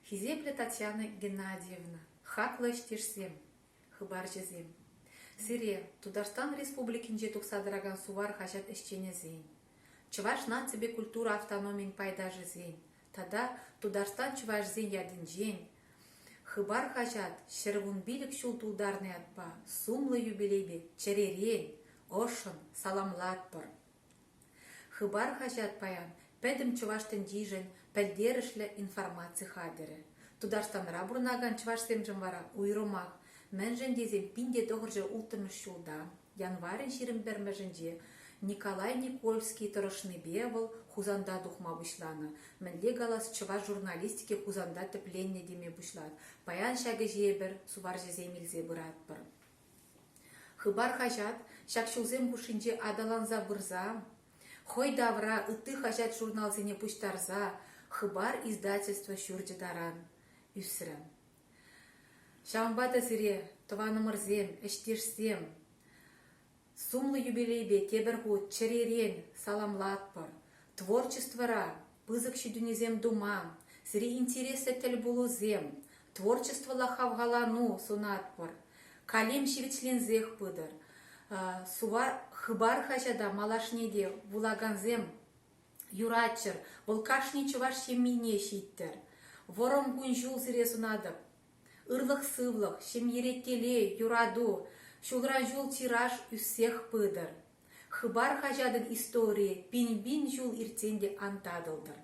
Хисеплӗ Татьяна Геннадьевна, хаклӑ ӗҫтешсем, хыпарҫӑсем! Сире Тутарстан Республикинче тухса тӑракан Сувар хаҫат ӗҫченӗсен, Чӑваш наципе культура автономийӗн пайташӗсен тата Тутарстан чӑвашӗсен ятӗнчен Хыпар хаҫат 115 ҫул тултарнӑ ятпа сумлӑ юбилейпе чӗререн, ӑшшӑн саламлатпӑр! Хыпар хаҫат паян пӗтӗм чӑваш тӗнчишӗн пӗлтерӗшлӗ информаци хатӗрӗ. Тутарстанра пурӑнакан чӑвашсемшӗн вара уйрӑмах, мӗншӗн тесен 1906 ҫулта, январӗн 21-мӗшӗнче, Николай Никольский тӑрӑшнипе вӑл Хусанта тухма пуҫланӑ. Мӗнле калас, чӑваш журналистики Хусанта тӗпленнӗ теме пуҫлать. Паян ҫак ӗҫе эпир суварҫӑсем илсе пыратпӑр. Хыпар хаҫат ҫак ҫулсем хушшинче аталанса пырса, хӑй тавра ытти хаҫат-журналсене пуҫтарса Хыпар издательство ҫурчӗ таран ӳсрӗ. Ҫавӑнпа та сире, тӑванӑмӑрсем, ӗҫтешсем, сумлӑ юбилейпе тепӗр хут чӗререн саламлатпӑр, творчествӑра пысӑк ҫитӗнӳсем тума, сире интереслӗ тӗлпулусем, творчествӑлла хавхалану сунатпӑр. Калем ҫивӗчленсех пытӑр. Сувар Хыпар хаҫата малашне те вулакансем юратчӑр, вӑл кашни чӑваш ҫемйине ҫиттӗр. Вӑрӑм кун-ҫул сире сунатӑп. Ырлӑх-сывлӑх, ҫемьере телей, юрату, ҫулран-ҫул тираж ӳссех пытӑр. Хыпар хаҫатӑн историйӗ пин-пин ҫул иртсен те ан татӑлтӑр.